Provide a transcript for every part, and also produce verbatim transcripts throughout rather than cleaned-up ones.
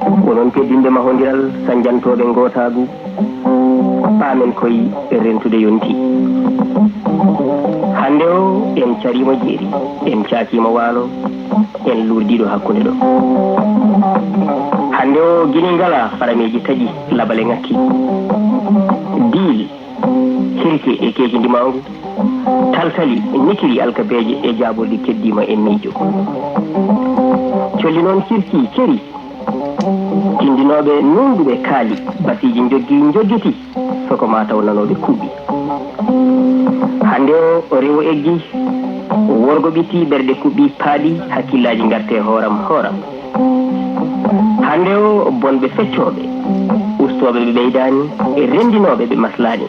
Onon teddinɓe mahondiral, sanjantooɓe ngootaagu, paamen koy rentude yonti. Hannde o en cariima jeeri, en caakiima waalo, en luurdiiɗo hakkunde ɗo. Hannde o gine ngalaa, farameeji taƴi, labale ŋakki. Diil, hirke e keeki ndimaangu, taltali, nikiri, alkabeeje e jaaɓorɗi keddiima e miijo. Colli noon cirki, ceri, tindinooɓe nuunɗuɓe kaali, basiiji njoggi njoggiti, soko maa taw nanooɓe kuuɓi. Hannde o rewo eggi, worgo ɓitti, ɓerɗe kuɓɓi, paaɗi, hakkillaaji ngartee hooram hooram. Hannde o bonɓe feccooɓe, ustooɓe ɓe ɓeydaani, e renndinooɓe ɓe maslaani.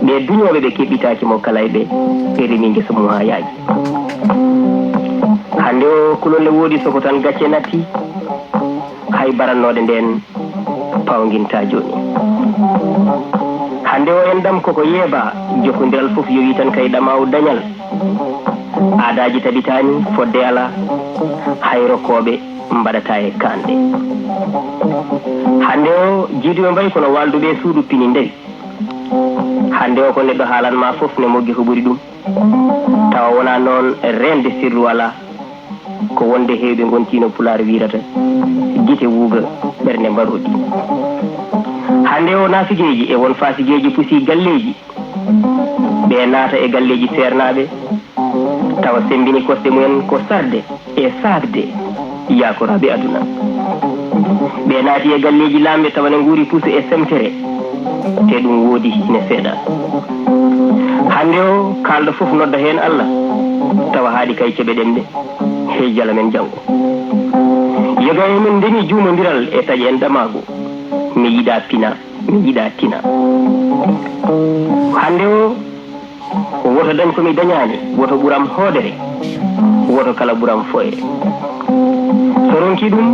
Ɓe duñooɓe ɓe keɓɓitaaki mo kalayɓe, ɓe remi ngesa mum haa yaaji. Hannde o kulolle woodi soko tan gacce natti, hay barannooɗe ndeen pawnginta jooni. Hannde o enɗam koko yeebaa, jokkondiral fof yowii tan kay ɗamaawu dañal. Aadaaji tabitaani, fodde alaa, hay rokkooɓe mbaɗataa e kaanɗe. Hannde o jiiduɓe mbayi kono waalduɓe e suudu pini ndawi. Hannde o ko neɗɗo haalan ma fof ne moggi ko ɓuri ɗum. Tawa wonaa noon, reende sirru alaa. Ko wonde heewɓe ngontiino Pulaar wiirata, gite wuuga, ɓernde mbaroodi. Hannde o naafikeeji e won faasigeeji pusi galleeji, ɓe naata e galleeji seernaaɓe, tawa semmbini kosɗe mumen ko sarde e saakde yaakoraaɓe aduna. Ɓe naati e galleeji laamɓe tawa ne nguuri puso e semtere, te ɗum woodi ine seeɗa. Hannde o kaalɗo fof nodda heen Allah, tawa haaɗi kay ceɓe ɗemɗe, hey jala men janngo. Yoga e men ndemi juumondiral e taƴe en ɗamaagu, mi yiɗaa pina, mi yiɗaa tina. Hannde o, woto dañ ko mi dañaani, woto ɓuram hoodere, woto kala ɓuram foye. So ronki ɗum,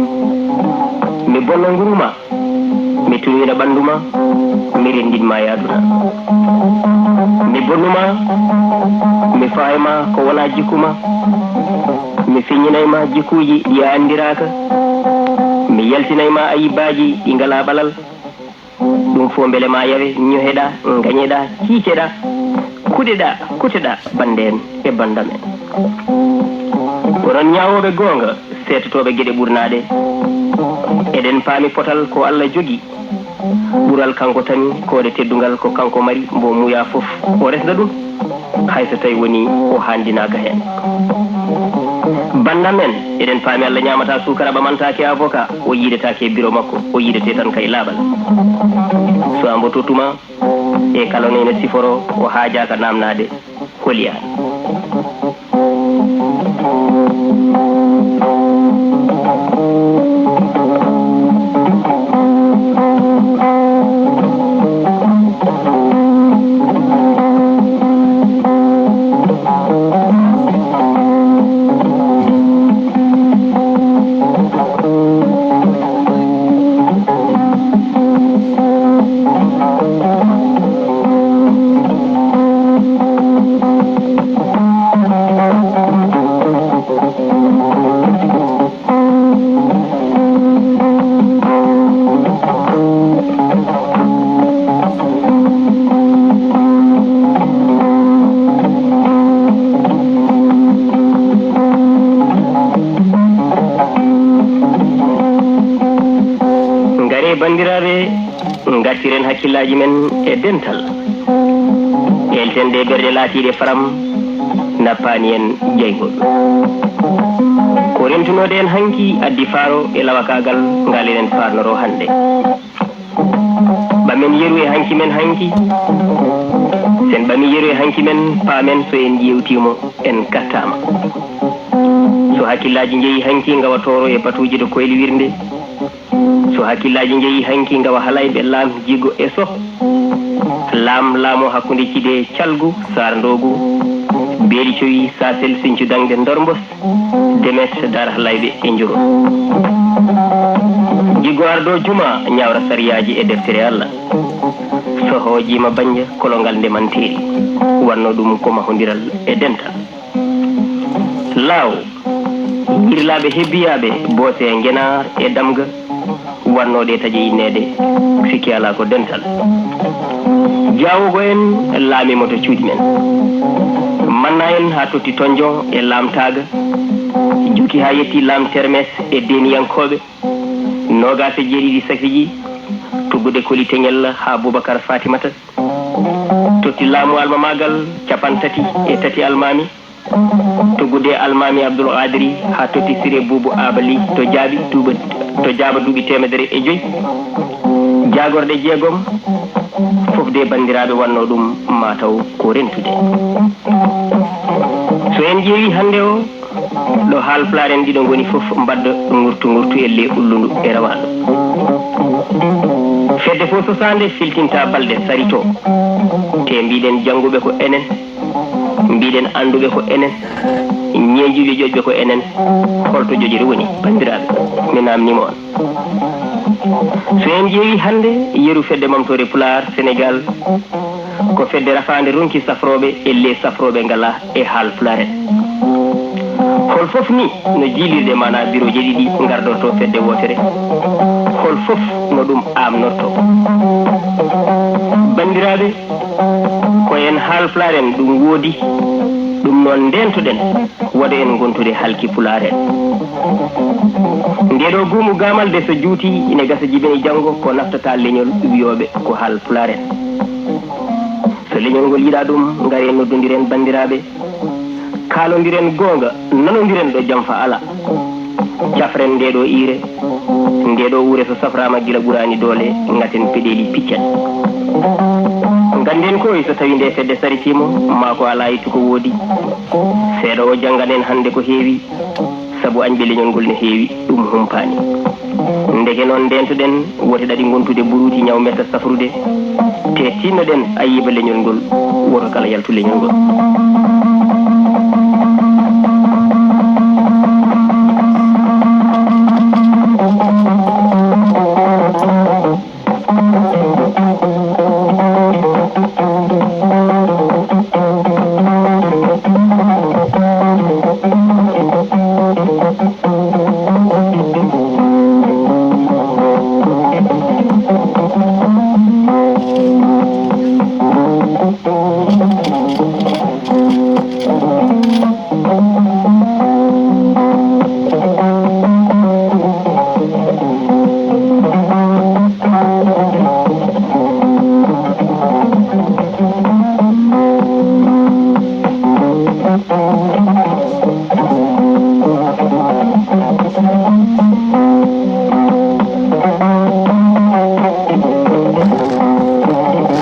mi bonna nguru ma, mi tunwina ɓanndu ma, mi renndin ma e aduna. Mi bonnu ma, mi faay ma ko wonaa jikku ma, mi feññinay ma jikkuuji ɗi a anndiraaka, mi yaltinay ma ayibaaji ɗi ngalaa ɓalal. Ɗum fof mbele ma yawe, ñoheɗa, ngañeɗa, ciiceɗa, kuɗeɗa, kuteɗa bannde en e banndam en. Onon ñaawooɓe goonga, seetotooɓe geɗe ɓurnaaɗe, eɗen paami potal ko Allah jogi. Ɓural kanko tami, koode teddungal ko kanko mari, mbo muya fof o resna ɗum, hay so tawi woni o haandinaaka heen. Banndam en, eɗen paami Allah ñaamata suukara, ɓamantaake avocat, o yiidetaake e biro makko, o yiidete tan kay laaɓal. So ambo tottuma e kala no ina siforo, o haajaaka naamnaade. Holi aan? Ngare, banndiraaɓe, ngartiren hakkillaaji men e dental. Eelten ɗe ɓerɗe laatiiɗe faram, nappaani en jeyngol. Ko rentunoode en hanki addi faaro e lawakaagal ngal eɗen faarnoroo hannde. Ɓamen yeru e hanki men hanki. Sen ɓami yeru e hanki men, paamen so en ƴeewtiimo, en kattaama. So hakkillaaji njeyi hanki ngawa tooro e batuuji to koyli wirnde, so hakkillaaji njeyi hanki ngawa halayɓe laam jigo e soh, laam laamo hakkunde cide Calgu, Saar Ndoogu, Beeli Cowi, Saasel, Sincu Daŋde, Ndormbos, Demet, Daara Halayɓe e Njuro. Jiggo ardo juma ñaawra sariyaaji e deftere Allah. Soho jiima bannja kolongal ndemanteeri. Wanno ɗum ko mahondiral e dental. Laaw. Irlaaɓe hebbiyaaɓe boose e ngenaar e damga wannoo ɗe taƴe inneede, sikki alaa ko dental. Jaawogo en laamimo to cuuɗi men. Manna en haa totti Tonjon e laamtaaga, juki haa yetti laam Termes e deeniyankooɓe, noogaas e jeeɗiɗi Safiji, tuggude Koli Teŋel haa Bubakar Fatimata, totti laamu Almamaagal capantati e tati Almaami, tuggude Almaami Abdul Qaadiri haa totti Sire Buubu Aabali to jaaɓi duuɓi, to jaaɓa duuɓi teemedere e joy. Jaagorɗe jeegom, fof de banndiraaɓe wannoo ɗum maa taw ko rentude. So en ƴeewi hannde o, ɗo Haalpulaar en ɗiɗo ngoni fof mbadda ngurtu ngurtu e le ullundu e rawaandu. Fedde fof sosaande filtinta balɗe sarito. Te mbiɗen jannguɓe ko enen, mbiɗen annduɓe ko enen, ñeeñjuɓe ƴoƴɓe ko enen. Holto ƴoƴre woni, banndiraaɓe? Mi naamnima on. So en ƴeewi hannde yeru fedde Mamtoore Pulaar Senegaal, ko fedde rafaande ronki safrooɓe e le safrooɓe ngala e Haalpulaar en. Hol fof ni no jiilirɗe maanaa birooje ɗiɗi ngardorto fedde wootere? Hol fof no ɗum aamnorto? Banndiraaɓe, ko en Haalpulaar en ɗum woodi, ɗum noon ndeentoɗen, wota en ngontude halki Pulaar en. Ndeeɗo goomu gaamal de so juuti, ine gasa jibini janngo ko naftata leñol wiyooɓe ko Haalpulaar en. So leñol ngol yiɗaa ɗum, ngaree noddondiren banndiraaɓe, kaalondiren goonga, nanondiren ɗo jamfa alaa. Cafren ndeeɗo iire, ndeeɗo uure so safraama gila ɓuraani doole, ngaten peɗeeli piccan. Ngannden koy so tawi nde fedde saritiima, maa ko alaa e ko woodi. Seeɗa o janngan en hannde ko heewi, sabu añɓe leñol ngol ne heewi, ɗum humpaani. Ndeke noon ndeentoɗen, wote ɗaɗi ngontude buruuti ñaw metta safrude, te tinnoɗen ayiiba leñol ngol, woto kala yaltu leñol ngol.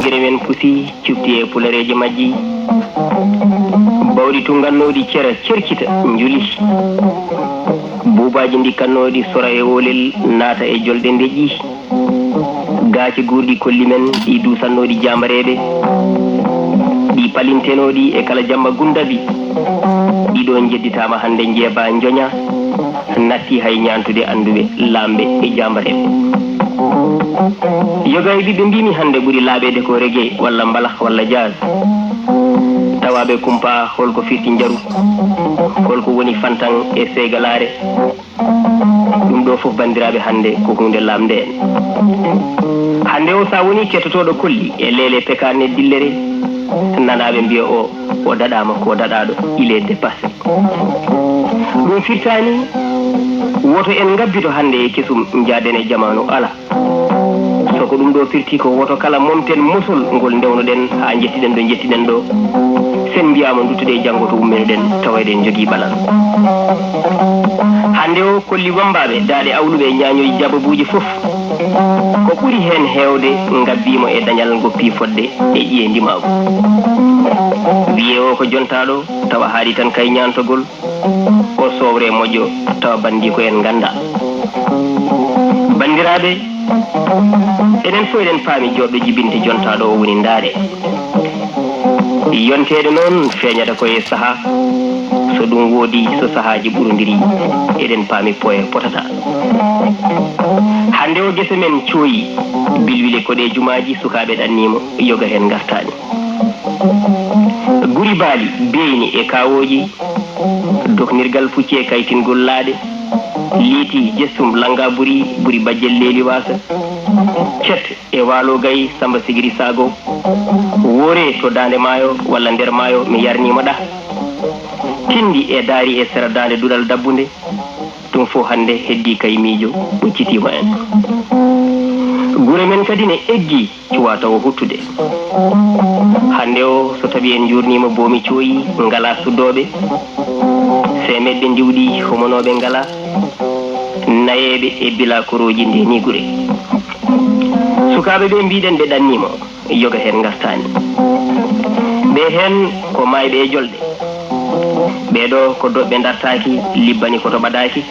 Gere men pusi, cubti e pulereeje majji. Bawɗi tungannooɗi cera cercita, njuli. Buubaaji ndikkannooɗi sora e oolel, naata e jolɗe ndeƴƴi. Gaaci guurɗi kolli men, ɗi duusannooɗi jaambareeɓe, ɗi palintenooɗi e kala jamma gundabi. Ɗiɗo njedditaama hannde njeeba njoña, natti hay ñaantude annduɓe, laamɓe e jaambareeɓe. Yoga e ɓiɓɓe mbimi hannde ɓuri laaɓeede ko reggae walla mbalax walla jazz. Tawaaɓe kumpa holko firti njaru, holko woni fantan e seygalaare. Ɗum ɗo fof, banndiraaɓe, hannde ko huunde laamnde en. Hannde o, sa woni kettotooɗo kolli e leele pekaane dillere, nanaaɓe mbiya o, o daɗaama ko daɗaaɗo, il est dépassé. Ɗum firtaani woto en ngabbito hannde e kesum, njaaden e jamaanu, alaa. So ko ɗum ɗo firti ko, woto kala momten mosol ngol ndewnoɗen haa njettiɗen ɗo njettiɗen ɗo. Sen mbiyaama duttude e janngo to umminoɗen, tawa eɗen njogii ɓalal. Hannde o kolli wammbaaɓe, daaɗe awluɓe e ñaañooji jababuuji fof. Ko ɓuri heen heewde ngabbiimo e dañal ngoppi fodde e ƴiye ndimaagu. Wiyee o ko jontaaɗo, tawa haaɗi tan kay ñaantogol. O sowre moƴƴo tawa banndi ko en ngannda. Banndiraaɓe, enen fof eɗen paami joɗɗo jibinte jontaaɗo o woni ndaare. Yonteede noon feeñata ko e sahaa, so ɗum woodi, so sahaaji ɓurondiri, eɗen paami poye potata. Hannde o gese men cooyi, bilwile ko ɗe jumaaji, sukaaɓe ɗanniimo, yoga heen ngartaani. Guri baali, beeyni e kaawooji, Doknirgal pucci e kaytingol laaɗe, liiti jestum lannga buri, buri bajjel leeli waasa, cet e waalo gay samba sigiri saago, woore to daande maayo walla nder maayo mi yarniima ɗa, tinndi e daari e sera daande duɗal dabbunde, ɗum fof hannde heddii kay miijo ɓoccitiima en. Gure men kadi ne eggii cuwaa tawa huttude. Hannde o, so tawi en njuurniima boomi cooyi, ngalaa suddooɓe, seemeɗɓe ndiwɗi homonooɓe ngalaa, nayeeɓe e bilakorooji ndeenii gure. Sukaaɓe ɓe mbiɗen ɓe ɗanniima, yoga heen ngartaani. Ɓe heen ko maayɓe e jolɗe. Ɓee ɗoo ko doɓɓe dartaaki, libbani ko to ɓadaaki.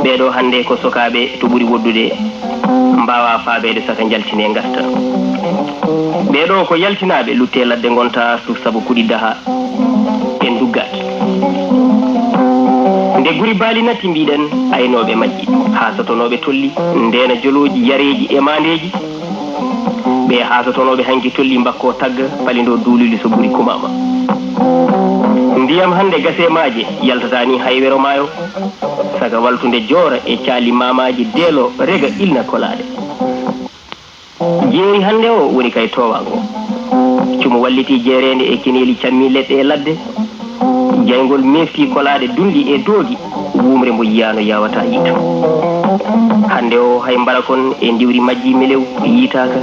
Ɓee ɗoo hannde ko sokaaɓe to ɓuri woddude, mbaawaa faabeede saka njaltinee ngarta. Ɓee ɗoo ko yaltinaaɓe luttee ladde ngonta sabu kuɗi daha en nduggaaki. Nde guri baali natti mbiɗen aynooɓe majji, haa sotonooɓe tolli, ndeena jolooji, yareeji e maandeeji. Ɓe haa sotonooɓe hanki tolli mbakkoo tagga, palindoo duululi so guri kumaama. Ndiyam hannde gasee maaje, yaltataa ni hay wero maayo, saka waltunde joora e caali maamaaji deeloo rega ilna kolaaɗe. Jeeri hannde o woni kay toowaango. Cumu wallitii jeereende e keneeli cammi leɗɗe e ladde. Jayngol meeftii kolaaɗe dunɗi e doogi, wuumre mbo yiyaano yaawataa yiito. Hannde o hay mbarakon e ndiwri majji melew yiitaaka.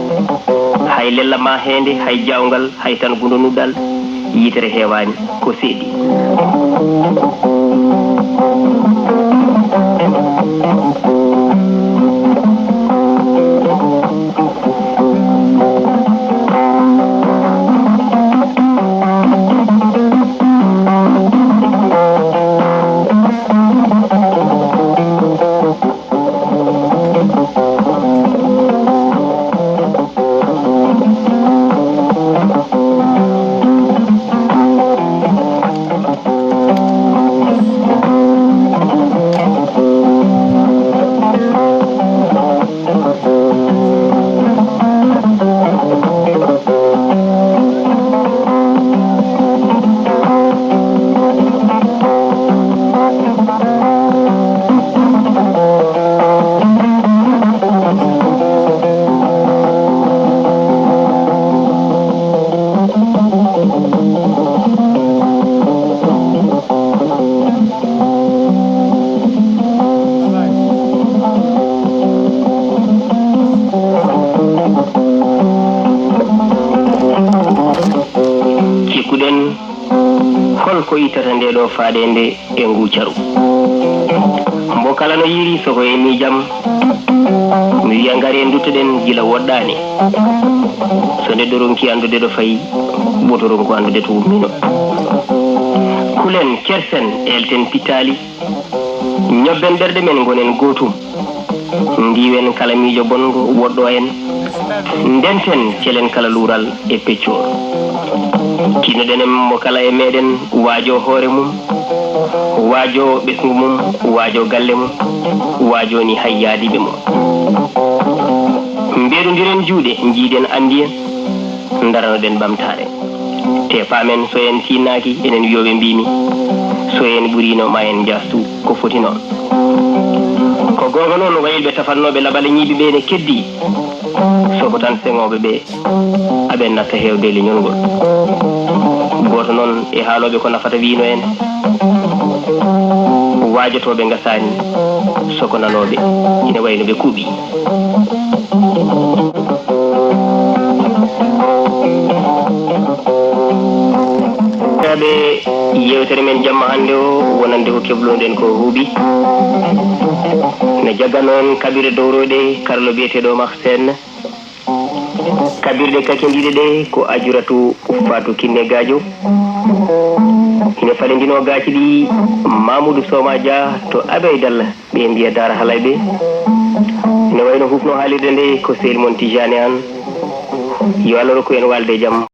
Hay lella maa heende, hay jaawngal, hay tan gundo nuɗɗal, yitere heewaani. Ko seedi. Cikkuɗen, hol ko ittata nde ɗo faaɗeende e ngu caru? Mbo kala no yiiri, so ko e miijam, mi wiya ngaree nduttoɗen gila woɗɗaani. So neɗɗo ronki anndude ɗo fayi, ɓooto ronku anndude to ummino. Kulen, cersen, eelten pittaali, ñobben ɓerɗe men, ngonen gootum. Ndiiwen kala miijo bonngo woɗɗo en. Ndenten, celen kala luural e peccoor. Tinnoɗen e mo kala e meɗen waajo hoore mum, waajo ɓesngu mum, waajo galle mum, waajo ni hay yaadiiɓe mum. Mbeɗondiren juuɗe, njiiden andiyen, ndaranoɗen ɓamtaare. Te paamen, so en tiinnaaki, enen wiyooɓe mbiimi, so en ɓuriino, ma en njaastu ko foti noon. Ko goonga noon, wayilɓe tafannooɓe labale ñiiɓe ɓe ne keddii, soko tan seŋooɓe ɓe, aɓen natta heewde leñol ngol. Gooto noon e haalooɓe ko nafata wiino en, waajotooɓe ngasaani, soko nanooɓe ine wayi no ɓe kuuɓi. Ɓe yewtere men jamma hannde o, wonande ko keblooɗen ko huuɓi. Ne jagganoo en kaɓirɗe dowroyɗe karallo biyeteeɗo Omar Sène. Kaɓirɗe kakindiiɗe ɗe ko Ajuratu Faatu Kinne Gaajo. Ine falindinoo gaaci ɗi Mamudu Soma Dia to Abeydal. Ɓe mbiya Daara Halayɓe. Ene wayno hufno haalirde nde ko sehil mon Tijani An. Yo Allah rokku en waalde e jam.